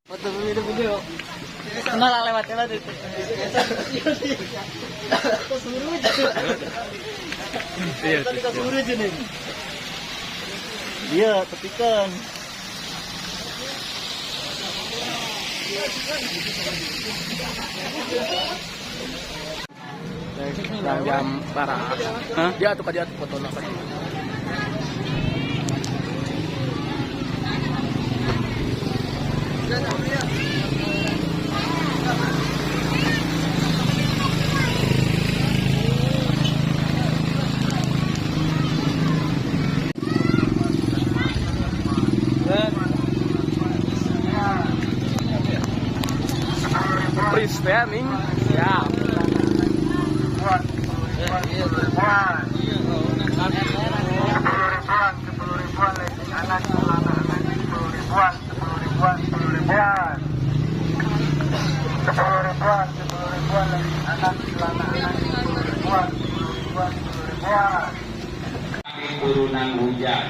Foto video-video. Malah lewat lewat itu. Iya. Iya, tepikan. Jam parah. Hah? Dia tuh dia tuh foto apa? Pris teh ning. Siap. 10 ribuan, 10 ribuan, legging anak, celana anak, 10 ribuan, 10 ribuan, 10 ribuan, 10 ribuan, 10 ribuan, legging anak, celana anak, 10 ribuan, 10 ribuan, 10 ribuan. Turunan hujan.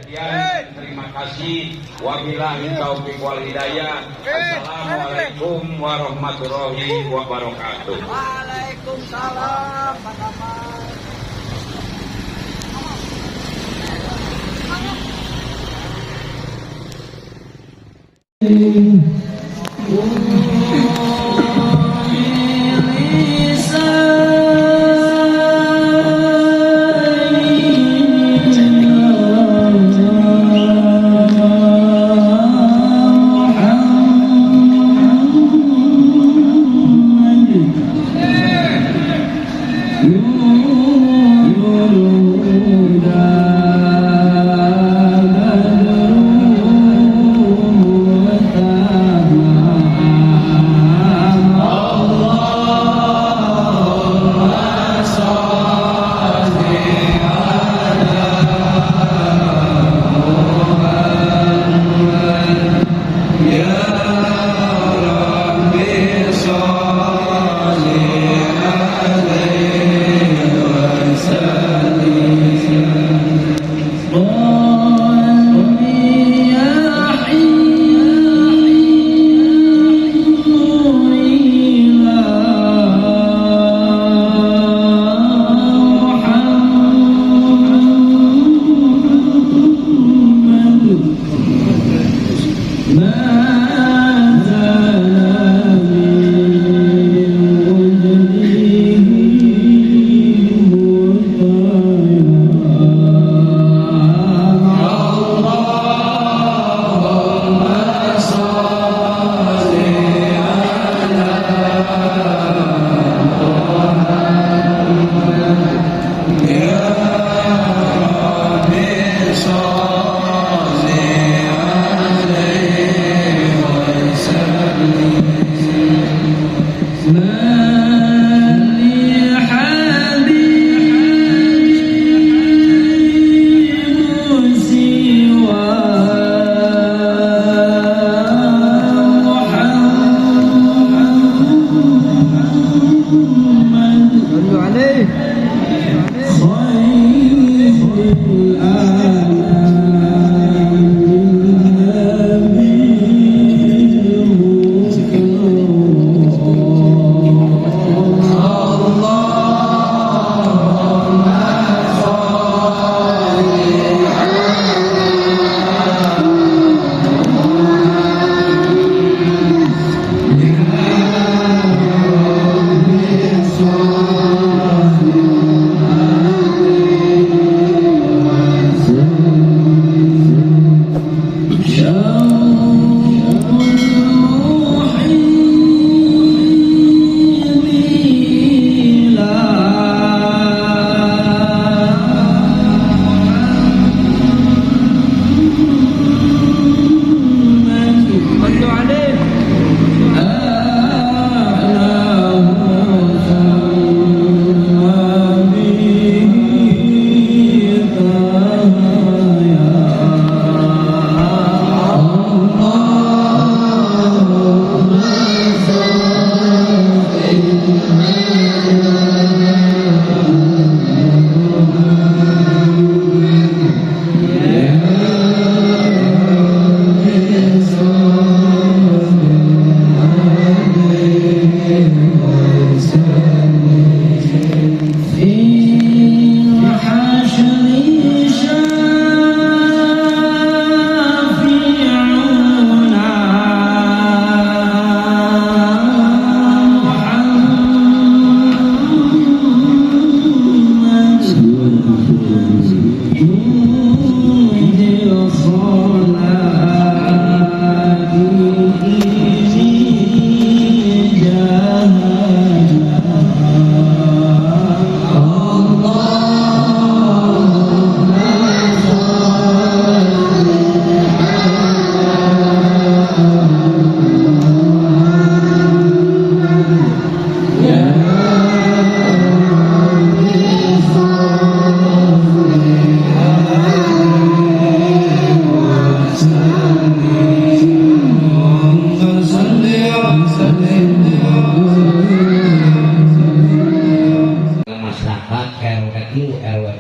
Sekian, terima kasih. Wabillahi taufik wal hidayah. Assalamualaikum warahmatullahi wabarakatuh. Waalaikumsalam, Pak Kamal.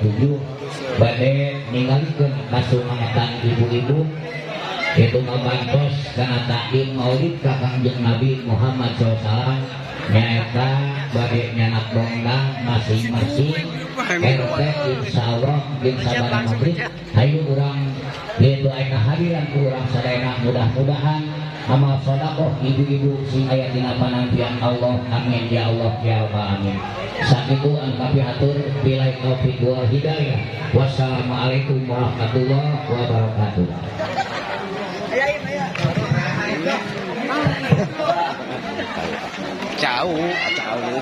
2027 bade ningalikeun kasumangatan ibu-ibu itu ngabantos kana takdim maulid ka Kangjeng Nabi Muhammad SAW nyaeta bade nyanak dongdang masing-masing RT insyaallah jeung sabada maghrib hayu urang yaitu aya kehadiran urang sadayana mudah-mudahan amal sedekah ibu-ibu sing aya dina panampian Allah, amin ya Allah ya Allah amin. Sakitu anu kapihatur billahi taufik wal hidayah. Wassalamualaikum warahmatullahi wabarakatuh. Jauh, jauh.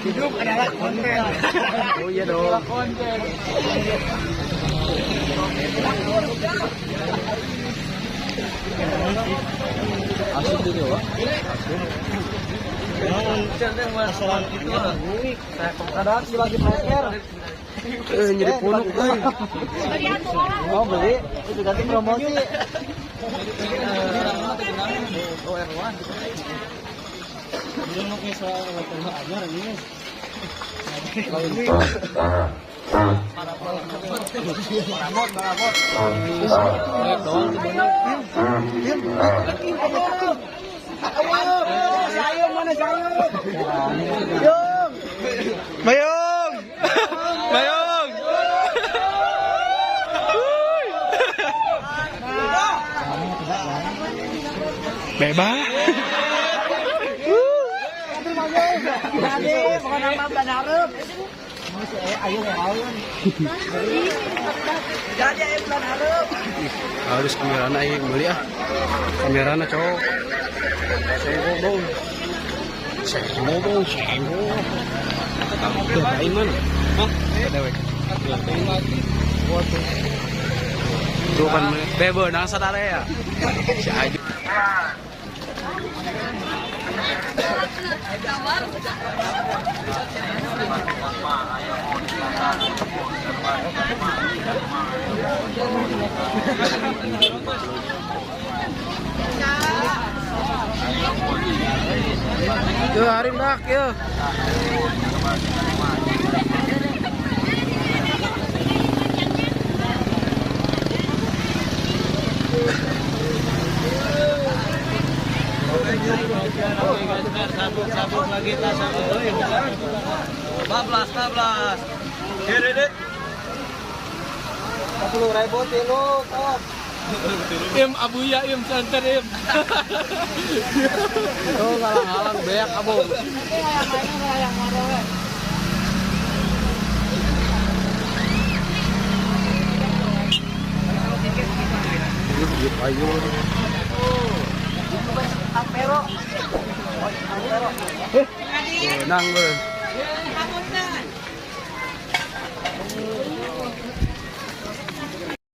Hidup adalah konten. Oh iya dong. Konten. Asup dulu, Pak. Asup. Lagi parkir. Nyeri punuk euy. Mau beli, itu ganti promosi. Mayong. Mayong. Bebas. Harus kamerana ieu meuli ah. Kamerana cowok. Sengo bong. Sengo. Tuh, mana? Hah? Dewek. Tuh kan bebeunang sadare ya. Si Aju. Yo harim dak yo. Sabuk lagi tas sabuk. Bablas bablas. Kiri deh. 10.000 tilu top. Im abuya im santer im. Oh ngalang-halang beak abu. Ayo. Ampero. Menang bro.